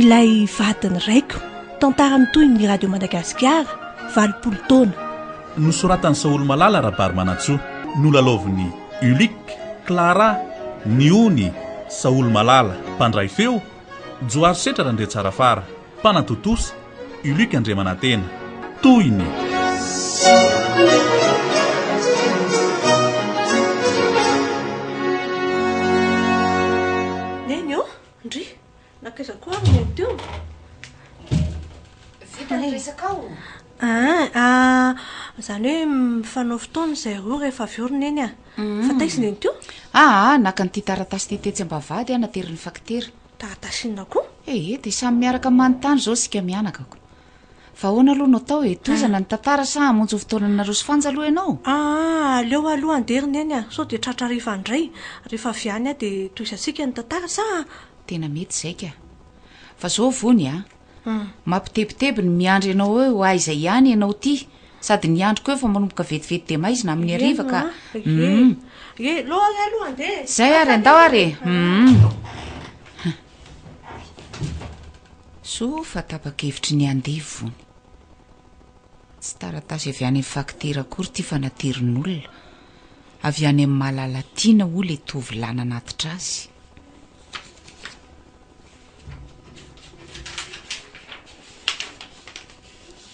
Ilay vadin'ny raiko. Tantara mitohy ny Radio Madagasikara, 80 taona. Nosoratan'i Saholomalala Rabarimanantsoa. Nolalaovin'i Ulick, Clara, Niony, Saholomalala. Mpandray feo, Johary Setra Randriatsarafara. Mpanatontosa, Ulick Andriamanantena. Tohiny. Neny ô! Ndry! Nankaiza koa ary neny teo? Vita ny resakao? Ah, izany hoe mifanao fotoana izay roa rehefa avy eo ry neny a. Fa taiza neny teo? Aa, naka an'ity taratasy ity tetsy am-bavahady aho naterin'ny fakitera. Taratasy inona koa? Ee, dia samy miaraka manontany izao isika mianakako. Fa ahoana aloha no atao e? Tohizana ny tantara sa hamonjy ny fotoananareo sy Fanja aloha ianao? Aa, aleo aloha handeha ry neny a, sao dia tratra hariva indray. Rehefa avy any aho dia tohizantsika ny tantara sa? Tena mety izay ka. Fa zao Vony a! Mampitebiteby ny miandry anao eo ho aiza ihany ianao ity? Sady ny andro koa efa manomboka vetivety dia maizina amin'ny hariva ka. Hum. Ye, aleo ary aloha handeha e. Zay ary, andao ary e. Hum. Soa fa tapa-kevitry ny handeha Vony. Tsy taratasy avy any amin'ny fakitera akory ity fa naterin'olona. Avy any amin'i Malalatiana hoy ilay tovolahy nanatitra azy.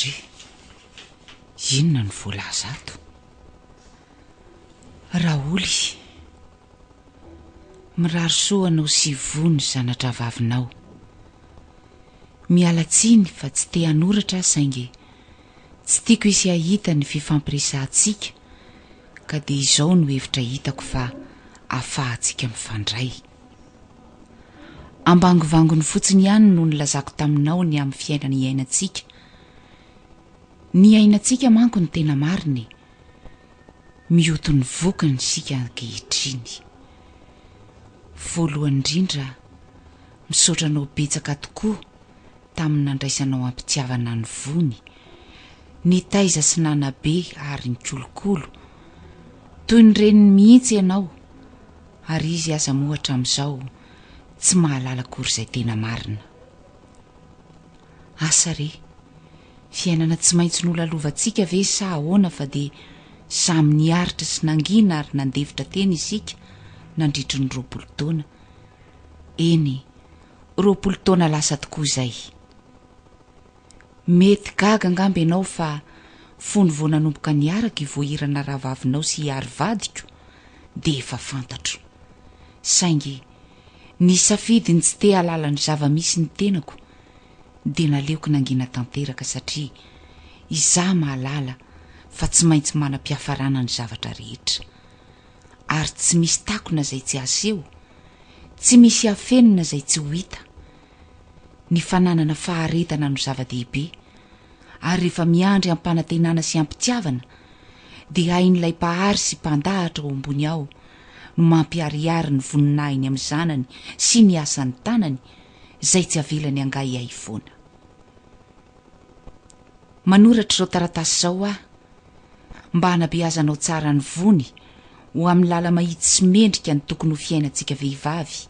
Dry, inona no voalaza ato? Raholy, mirary soa anao sy Vony zana-drahavavinao. Miala tsiny fa tsy te hanoratra aho saingy tsy tiako hisy hahita ny fifampiresahantsika ka dia izao no hevitra hitako fa afahantsika mifandray. Ambangovangony fotsiny ihany no nilazako taminao ny amin'ny fiainana iainantsika. Ny iainantsika manko no tena marina e! Mioty ny vokany isika ankehitriny. Voalohany indrindra, misaotra anao betsaka tokoa tamin'ny nandraisanao am-pitiavana ny vony, nitaiza sy nanabe ary nikolokolo. Toy ny reniny mihitsy ianao, ary izy aza moa hatramin'izao tsy mahalala akory izay tena marina. Asa re, fiainana tsy maintsy nolalovantsika ve sa ahoana fa dia samy niaritra sy nangina ary nandefitra tena isika nandritry ny 20 taona. Eny, 20 taona lasa tokoa izay. Mety gaga angamba ianao fa fony vao nanomboka niaraka i Voahirana rahavavinao sy i Hary vadiko dia efa fantatro. Saingy nisafidy ny tsy te hahalala ny zava-misy ny tenako dia naleoko nangina tanteraka satria izaho mahalala fa tsy maintsy manam-piafarana ny zavatra rehetra. Ary tsy misy takona izay tsy aseho, tsy misy afenina izay tsy ho hita. Ny fananana faharetana no zava-dehibe, ary rehefa miandry am-panantenana sy am-pitiavana, dia hain'ilay Mpahary sy Mpandahatra ao ambony ao no mampiharihary ny voninahiny amin'ny zanany sy ny asan'ny tanany, izay tsy avelany hangahiahy foana. Manoratra izao taratasy izao aho, mba hanabeazanao tsara ny vony ho amin'ny lala-mahitsy sy mendrika ny tokony ho fiainantsika vehivavy,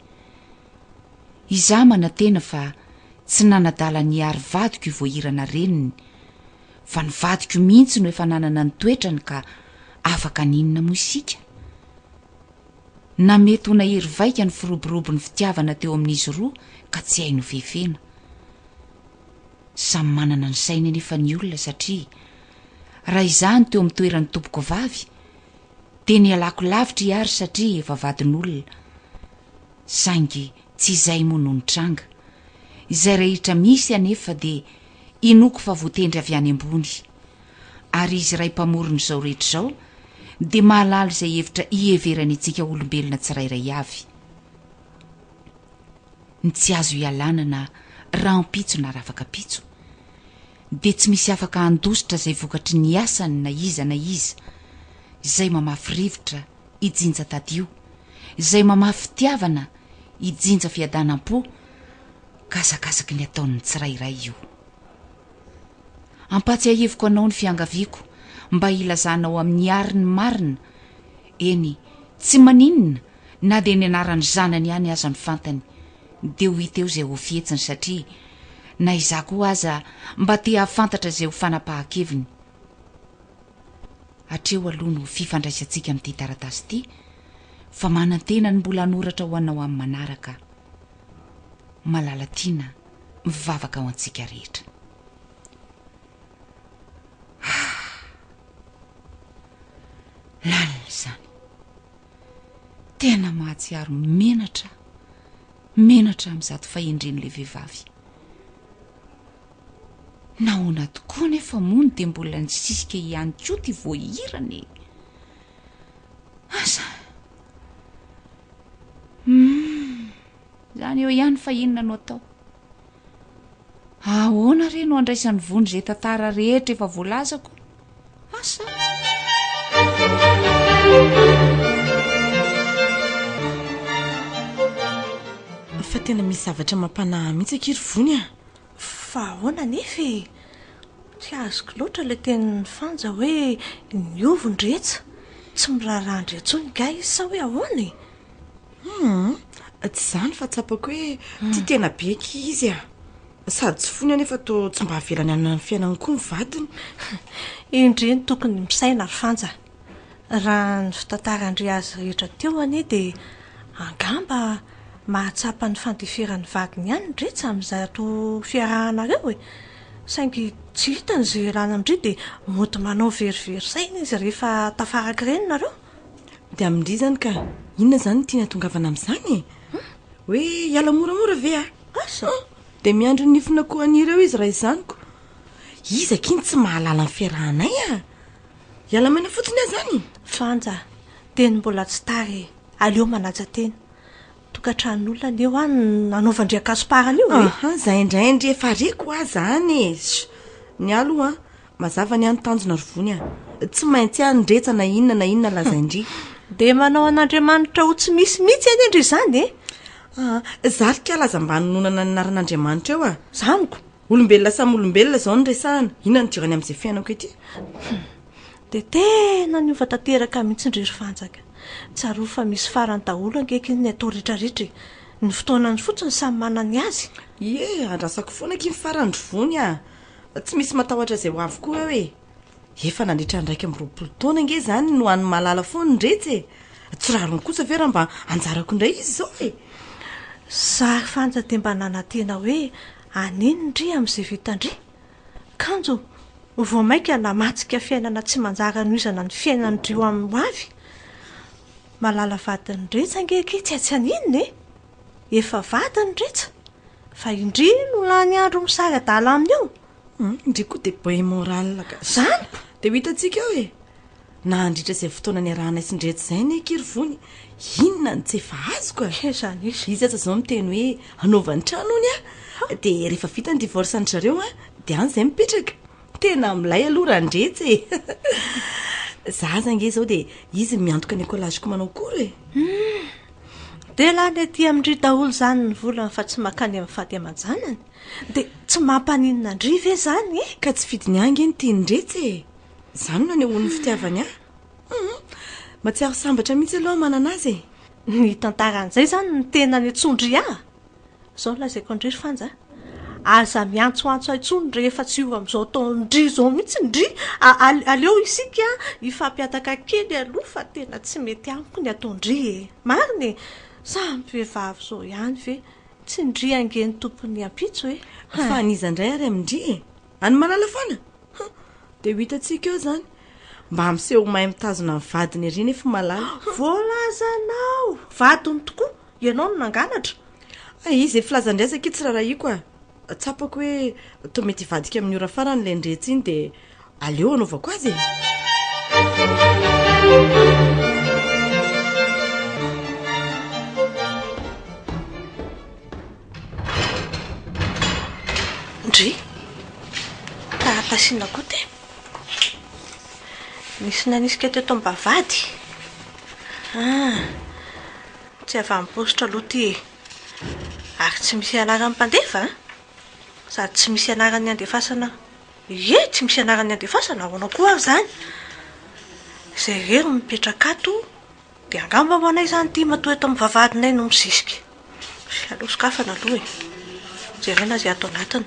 Izaho manantena fa tsy nanadala an'i Hary vadiko io voahirana reniny, fa ny vadiko mihitsy no efa nanana ny toetrany ka afaka haninona moa isika? Na mety ho nahery vaika ny firoborobon'ny fitiavana teo amin'izy roa ka tsy hay nofefena. Samy manana ny sainy anefa ny olona satria raha izaho no teo amin'ny toeran'ny tompoko vavy dia nialako lavitra i Hary satria efa vadin'olona. Saingy tsy izay moa no nitranga. Izay rehetra misy anefa dia inoako fa voatendry avy any ambony. Ary Izy Ray Mpamorona izao rehetra izao dia mahalala izay hevitra iheverany antsika olombelona tsirairay avy. Ny tsy azo ialana na rahampitso na rafakapitso dia tsy misy afaka handositra izay vokatry ny asany na iza na iza, izay mamafy rivotra hijinja tadio, izay mamafy fitiavana hijinja fiadanam-po, ka asakasaky ny ataon'ny tsirairay io. Ampahatsiahiviko anao ny fiangaviako mba hilazanao amin'i Ary ny marina, eny, tsy maninona na dia ny anaran'ny zanany ihany aza no fantany. Dia ho hita eo izay ho fihetsiny satria na izaho koa aza mba te hahafantatra izay ho fanapahan-keviny. Hatreo aloha no fifandraisantsika amin'ity taratasy ity fa manantena ny mbola hanoratra ho anao amin'ny manaraka aho. Malala tiana mivavaka ho antsika rehetra. Ah! Lalina izany. Tena mahatsiaro menatra aho. Menatra amin'izato fahendren'ilay vehivavy. Nahoana tokoa anefa moa no dia mbola nisisika ihany koa ity voahirana e? Asa. Hum, izany eo ihany fa inona no atao? Ahoana re no andraisan'i Vony izay tantara rehetra efa voalazako? Asa. Fa tena misy zavatra mampanahy mihitsy akia ry Vony a! Fa ahoana anefa e? Tsy azoko loatra ilay tenin'i Fanja hoe niova ndretsa, tsy miraharaha an-dry intsony nga izy sa hoe ahoana e? Hum, tsy izany fa tsapako hoe tia tena be akia izy a! Sady tsy fony anefa toa tsy mba avelany hanana ny fiainany koa ny vadiny. Indry no tokony misaina ry Fanja. Raha ny fitantaran-dry azy rehetra teo anie dia angamba mahatsapa ny fandeferan'ny vadiny ihany ndretsy amin'izato fiarahanareo e! Saingy tsy hitany izay ialana amin-dry dia mody manao verivery saina izy rehefa tafaraka ireny nareo. Dia amin-dry izany ka inona izany no tiany hatongavana amin'izany e? Hoe hiala moramora ve aho? Asa! Dia miandry ny nifin'akoho an'ireo izy raha izany ko! Iza akia no tsy mahalala ny fiarahanay a! Hiala maina fotsiny aho izany? Fanja, teny mbola tsy tara e! Aleo manaja tena. Tokantranon'olona anie hoa no nanaovan-dry ankasomparana io e! Aha, izay indray ndry efa reko hoa izany e! Sh! Ny ahy aloha an, mazava ny ahy ny tanjona ry Vony a! Tsy maintsy ahy ndretsa na inona na inona lazain-dry. Dia manao an'Andriamanitra ho tsy misy mihitsy anie ndry izany e! Aa, za ry kala aza mba anononana ny anaran'Andriamanitra eo a! Zany ko! Olombelona samy olombelona izao no resahana, inona no idirany amin'izay fiainako ety? Hum! Dia tena niova tanteraka mihitsy ndry ry Fanjaka. Tsarovy fa misy farany daholo ange aky ny atao retraretra e! Ny fotoanany fotsiny samy manana ny azy. Ie, andrasako foana aky ny farany ry Vony a! Tsy misy matahotra izay ho avy koa eo e! Efa nandritra ny 21 taona ange izany no an'i Malala foana ndretsy e! Tsy rariny kosa ve raha mba anjarako indray izy izao e! Zary Fanja dia mba nanantena hoe hanino ndry amin'izay vitan-dry. Kanjo vao mainka namatsika fiainana tsy manjary hanohizana ny fiainan-dry ho amin'ny hoavy. Malala vadin'i Ndretsa ange akia tsy hay tsy haninona e! Efa vadiny Ndretsa, fa i ndry no lany andro misary adala aminy eo. Hum, ndry koa dia be moral ka. Zany ko! Dia ho hitantsika eo e! Nandritra izay fotoana niarahanay sy Ndretsy izay anie akia ry Vony, inona no tsy efa azoko e! Izany izy. Izy aza izao miteny hoe hanaovany trano hono aho, dia rehefa vita ny divorce an-dry zareo an, dia any izay mipetraka. Tena milay aloha Randretsy e! Za aza ange izao dia izy no miantoka ny écolage-ko manao cours e! Hum! Dia lany aty amin-dry daholo izany ny volany fa tsy mankany amin'ny faty aman-janany. Dia tsy mampaninona an-dry ve izany e? Ka tsy fidiny ahy ange ny tian-dRetsy e! Izany no anehoany ny fitiavany ahy. Hum! Mahatsiaro sambatra mihitsy aloha aho manana azy e! Ny tantaran'izay izany no tena niantsoan-dry ahy. Izao no lazaiko an-dry ry Fanja a! Aza miantsoantso ahy intsony rehefa tsy io amin'izao ataon-dry izao mihitsy ndry! Aleo isika hifampihataka kely aloha fa tena tsy mety amiko ny ataon-dry e! Marina e! Samy vehivavy izao ihany ve? Tsy ndry ange ny tompon'ny ampitso e! Fa an'iza indray ary amin-dry e? An'i Malala foana? Hum! Dia ho hitantsika eo izany. Mba miseho ho mahay mitazona ny vadiny ery nefa i Malala. Voalazanao! Vadiny tokoa! Ianao no nangalatra. Hay, izay filazan-dry aza akia tsy rarahiko a! Tsapako hoe toa mety hivadika amin'ny ora farany ilay ndretsy iny dia aleo anaovako azy e! Ndry! Taratasy inona koa ity? Nisy nanisika teto am-bavahady. Ah! Tsy avy amin'ny paositra aloha ity e! Ary tsy misy anaran'ny mpandefa an! Sady tsy misy anaran'ny andefasana Ie, tsy misy anaran'ny andefasana, ahoana koa ary izany? Izay irery no mipetraka ato, dia angamba ho anay izany ity matoa eto amin'ny vavahadinay no misisika. Aleo sokafana aloha e. Jerena izay ato anatiny.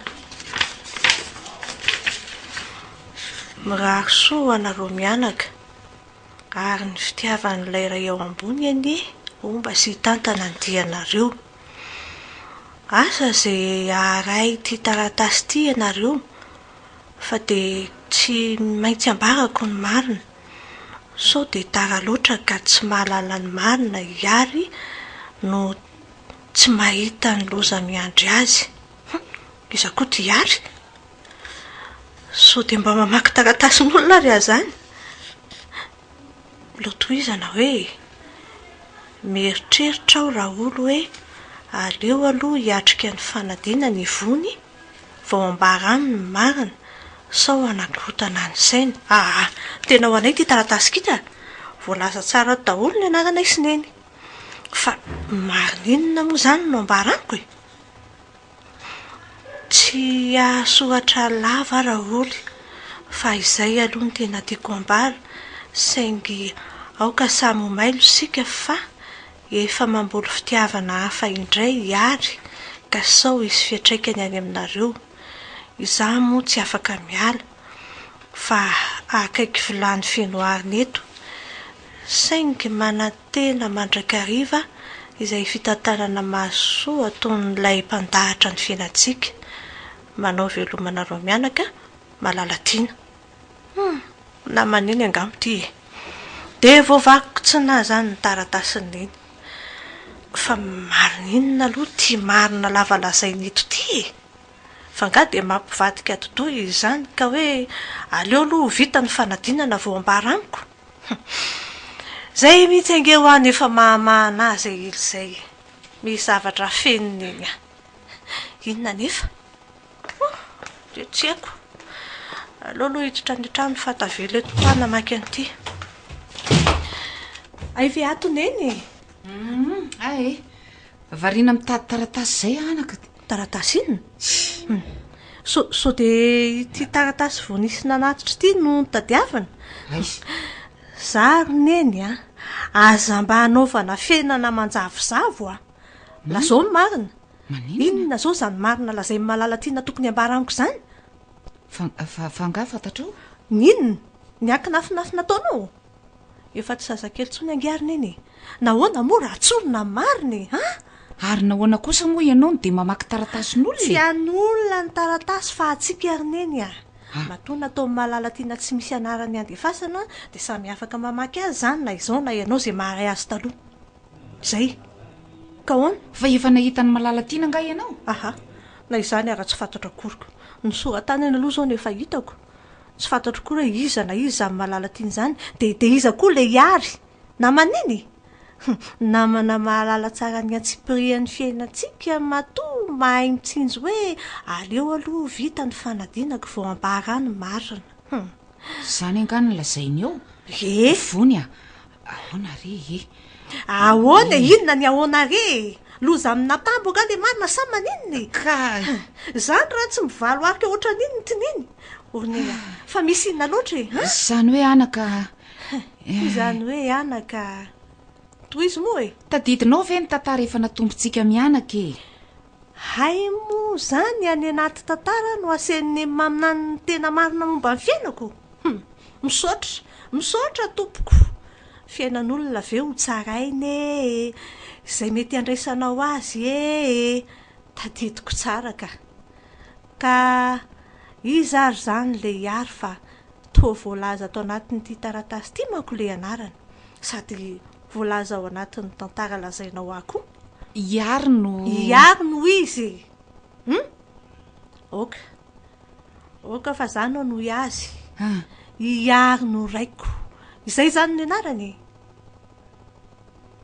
Mirary soa ho anareo mianaka. Ary ny fitiavan'ilay Ray ao ambony anie homba sy hitantana ny dianareo. Asa izay haharay ity taratasy ity ianareo fa dia tsy maintsy ambarako ny marina. Sao dia tara loatra ka tsy mahalala ny marina i Ary no tsy mahita ny loza miandry azy. Hum! Iza koa ity Ary? Sao dia mba mamaky taratasin'olona ary aho izany? Mbola tohizana hoe e! Mieritreritra aho Raoul hoe aleo aloha hiatrika ny fanadinana i Vony vao ambara aminy ny marina sao hanakorontana ny sainy. Aa! Tena ho anay ity taratasy ity ka! Voalaza tsara ato daholo ny anaranay sy Neny. Fa marina inona moa izany no ambara amiko e? Tsy hahasoratra lava Raoly fa izay aloha no tena tiako ambara saingy aoka samy ho mailo isika fa efa mamboly fitiavana hafa indray i Ary ka sao hisy fiantraikany any aminareo. Izaho moa tsy afaka miala fa akaiky vilany feno arina eto saingy manantena mandrakariva izay fitantanana mahasoa ataon'ilay mpandahatra ny fiainantsika. Manao veloma anareo mianaka, Malalatiana. Hum, namana iny angamba ity e. Dia voavakiko tsy nahy izany ny taratasin'i Neny. Fa marina inona aloha ity marina lava lazainy eto ity e? Fa angaha dia mampivadika atidoha izany ka hoe aleo aloha ho vita ny fanadinana vao ambara amiko? Hum. Zay mihitsy ange hoa no efa mahamahana ahy zay ila izay e. Misy zavatra afeniny eny an. Inona anefa? Oh, dia tsy haiko. Aleo aloha hiditra any an-trano fa tavela eto koa aho namaky an'ity. Hay ve ato Neny e? Hum, hay e. Variana mitady taratasy izay anaka. Taratasy inona? Hum. Sao, sao dia ity taratasy vao nisy nanatitra ity no notadiavina? Aiza? Za ry Neny a! Aza mba anaovana fiainana manjavozavo a! Lazao ny marina. Maninona? Inona izao izany marina lazain'i Malalatiana tokony hambara amiko izany? Fa, fa, fa angaha fantatrao? Ny inona? Ny ankinafinafina ataonao? Efa tsy zazakely intsony ange ary Neny e! Nahoana moa raha tsorina ny marina e! An? Ary nahoana kosa moa ianao no dia mamaky taratasin'olona Tsy e? an'olona ny taratasy fa antsika ry Neny a! Ah. Matoa nataon'i Malalatiana tsy misy anarany handefasana dia samy afaka mamaky azy izany na izao na ianao izay mahay azy taloha. Izay. Ka ahoana? Fa efa nahita an'i Malalatiana angaha ianao? Aha. Na izany ara tsy fantatro akory ko. Ny sora-tanany aloha izao no efa hitako. Tsy fantatro koa hoe iza na iza izany Malalatiana izany. Dia dia iza koa ilay Ihary? Namana iny e! Hum, namana mahalala tsara ny antsipirian'ny fiainantsika matoa mahay mitsinjo hoe aleo aloha ho vita ny fanadinako vao ambara ny marina. Hum. Izany angaha no lazainy eo? Ie. Vony a! Ahoana re e? Ahoana e? Inona ny ahoana re e? Loza amin'atambo angaha le marina sa maninona e? Ka. Izany raha tsy mivalo arika ohatran'iny ny tininy. Ornella, fa misy inona loatra e? An? Izany hoe anaka. Izany hoe anaka. Tohizo moa e! Tadidinao ve ny tantara efa natombontsika mianaka e? Hay moa izany any anaty tantara no asen'ny maminany ny tena marina momba ny fiainako? Hum! Misaotra! Misaotra tompoko! Fiainan'olona ve ho tsaraina ee? Izay mety handraisanao azy ee? Tadidiko tsara ka! Ka iza ary izany le Ihary fa toa voalaza ato anatin'ity taratasy ity manko le anarany? Sady voalaza ao anatin'ny tantara lazainao ahy koa. Ihary no. Ihary no izy e! Hum! Ok. Ok fa za no hanohy azy. Ah. Ihary no raiko. Izay izany no anarany e!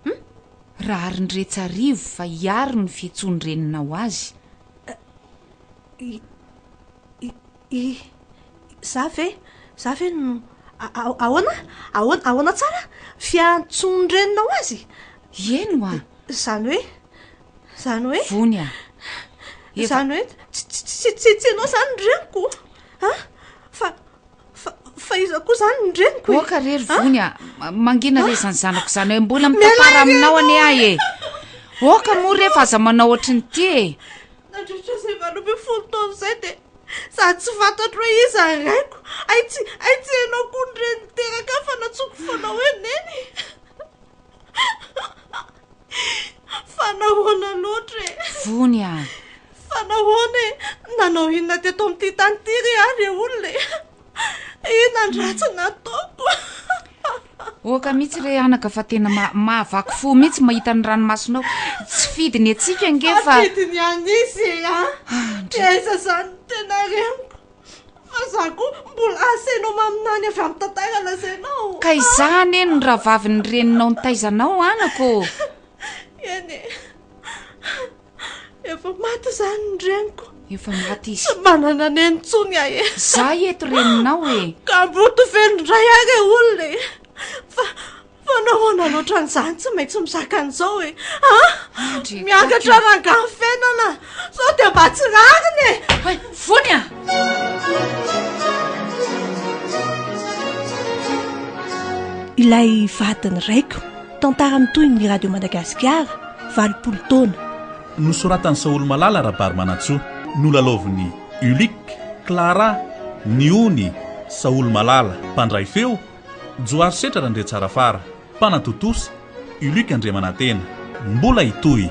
Hum! Raharindretsarivo fa Ihary no fiantsoan'ny reninao azy. I, i, i, za ve, za ve no, ahoana, ahoana, ahoana tsara? Fiantsoan-dreninao azy? Eny hoa. Izany hoe, izany hoe. Vony a. Izany hoe, tsy, tsy, tsy, tsy, tsy ianao izany ny reniko, an? Fa, Fa, fa iza koa izany ny reniko e? Oka re ry Vony a! Mangina re izany zanako izany e! Mbola mitantara aminao anie aho e! Oka moa re fa aza manao ohatry ny ity e! Nandritra izay 18 taona izay dia sady tsy fantatro hoe iza ny raiko. Hay tsy, hay tsy ianao koa ny reny niteraka ahy fa nantsoiko foana hoe Neny. Fa nahoana loatra e? Vony a! Fa nahoana e? Nanao inona teto amin'ity tany ity re aho re olona e? Inona ny ratsy nataoko? Oka mihitsy re anaka fa tena mahavaky fo mihitsy mahita ny ranomasonao. Tsy fidiny antsika ange fa. Fa fidiny an'iza e a? Aiza izany no tena reniko? Fa za koa mbola asainao maminany avy amin'ny tantara lazainao. Ka izaho anie no rahavavin'ny reninao nitaiza anao anaka ô! Eny e! Efa maty izany ny reniko. Efa maty izy. Tsy manana neny intsony aho e. Za eto reninao e. Kamboty velona indray aho re olona e. Fa fa nahoana loatra an'izany tsy maintsy mizaka an'izao e? A? Miakatra rangahy ny fiainana. Sao dia mba tsy rariny e. Hay, Vony a! Ilay vadin'ny raiko. Tantara mitohy ny Radio Madagasikara, 80 taona. Nosoratan'i Saholomalala Rabarimanantsoa. Nolalaovin'i Ulick, Clara, Niony, Saholomalala. Mpandray feo, Johary Setra Randriatsarafara. Mpanatontosa, Ulick Andriamanantena. Mbola hitohy.